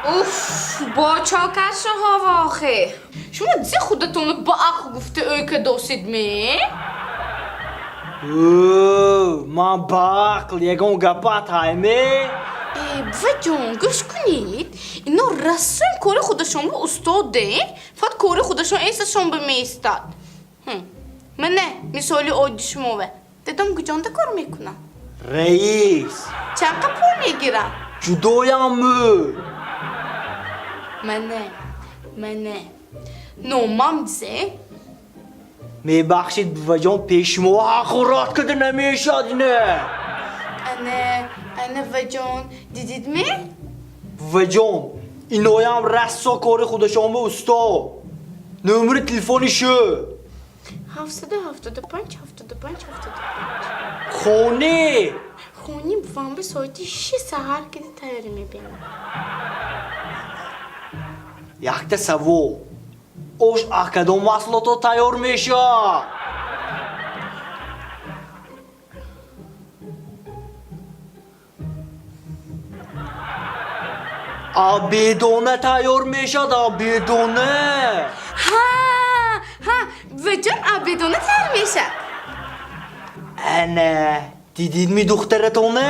Уф, бо чокар шуҳова охе. Шумо зи худатонро ба ақл гуфта ӯ кадосид ме? Ӯ, ман ба ақл ягон гапат ҳайме? Э, буваҷон, гӯш кунед. Ино расм кори худашон ба устоде, фақат кори худашон эсашон ба меистад. Мане, мисоли оддӣ шумове. Дадом гуҷонда кор мекунад? Раис. Чанд қа пул мегирад? Ҷудоям мӯ. Мане, мане. Номам зе? Мебахшед, буваҷон, пеши шумо ҳақорат карда намешавад не. Ана, ана, ваҷон, дидид ме? Буваҷон, иноям рассо кори худашон ба усто. Номери телефони шу. 775 75 75. Хоне. Хони бувам ба соати 6 саҳар кида тайёрӣ мебинам. Якта савол. Ош аз кадом маҳсулотҳо тайёр мешавад? Абедона тайёр мешавад, абедона. Ҳа, ҳа, буваҷон, абедона тайёр мешавад. Ана, дидидми духтаратона?